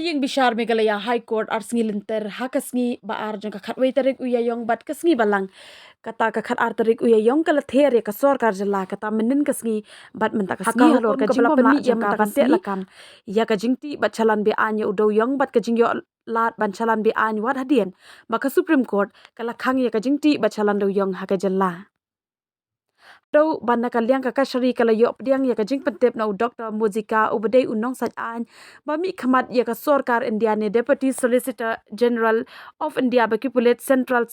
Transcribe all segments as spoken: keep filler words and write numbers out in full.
Ïing bishar Meghalaya High Court ar sngi lynter ha ka sngi ba ar jong ka khatwei tarik u Ïaïong bad ka sngi balang kata ka khatar tarik u Ïaïong ka la ther ïa ka sorkar jylla kata mynnin ka sngi bad mynta ka sngi halor ka jingbym lah jong ka ban teh lakam ïa ka jingtih bad shalan be-aiñ ïa u dewïong bad ka jingïoh lad ban shalan be-aiñ wat hadien ba ka Supreme Court ka la khang ïa ka jingtih bad shalan dewïong ha ka jylla. Dei ban na ka liang ka kashari ka la ïoh pdiang ïa ka jingpyntip na u Doktor Muzika uba dei u nongsait aiñ ba mih khmat ïa ka sorkar India ne Deputy Solicitor General of India ba ki pulit Central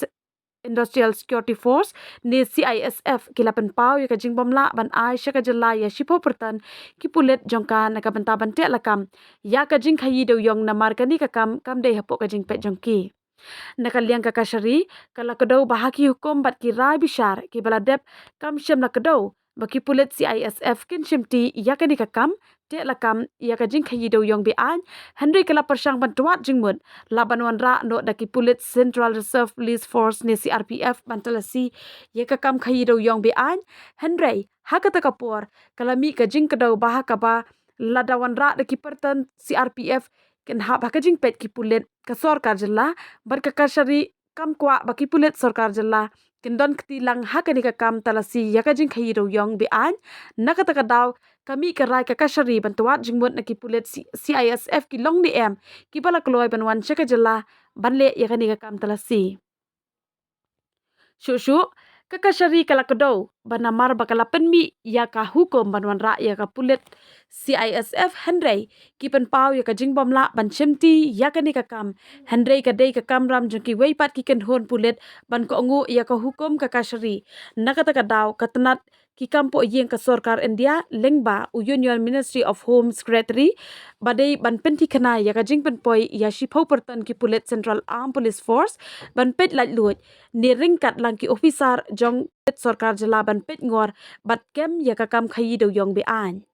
Industrial Security Force ne C I S F ki la pynpaw ïa ka jingbym lah ban ai sha ka jylla ïa shiphew pyrton ki pulit jong ka na ka bynta ban teh lakam ïa ka jingkhaïi dewïong namar kane ka kam kam dei hapoh ka jingpeit jong ki. Na ka liang ka kashari ka la kdew ba ha ki hukum bad ki rai bishar kiba la dep kam shym la kdew ba ki pulit C I S F kin shimti ïa kane ka kam teh lakam ïa ka jingkhaïi dewïong be-aiñ, hynrei ka la pyrshang ban twad jingmut la ban wanrah noh da ki pulit Central Reserve Police Force ne C R P F ban talasi ïa ka kam khaïi dewïong be-aiñ, hynrei ha kata ka por ka la mih ka jingkdew ba ha kaba lada wanrah da ki pyrton C R P F kin hap ha ka jingpeit ki pulit ka sorkar jylla bad ka kashari kam kwah ba ki pulit sorkar jylla kin don kti lang ha kane ka kam talasi ïa ka jingkhaïi dewïong be-aiñ. Na kata ka daw ka mih ka rai ka kashari ban twad jingmut na ki pulit C- C I S F ki long ne em kiba la kloi ban wan sha ka jylla ban leh ïa kane ka kam talasi. Shuh shuh ka kashari ka la kdew ba namar ba ka la pynmih ïa ka hukum ban wanrah ïa ka pulit C I S F hynrei ki pynpaw ïa ka jingbym lah ban shimti ïa kane ka kam, hynrei ka dei ka kamram jong kiwei pat ki kynhun pulit ban kohnguh ïa ka hukum ka kashari. Na kata ka daw ka tnat ki kam poh ïing ka sorkar India lyngba u Union Ministry of Home Secretary ba dei ban pynthikna ïa ka jingpynpoi ïa shiphew pyrton ki pulit Central Armed Police Force ban peit laitluid ne ryngkat lang ki ophisar jong pulit sorkar jylla ban peit ngor bad kem ïa ka kam khaïi dewïong be-aiñ.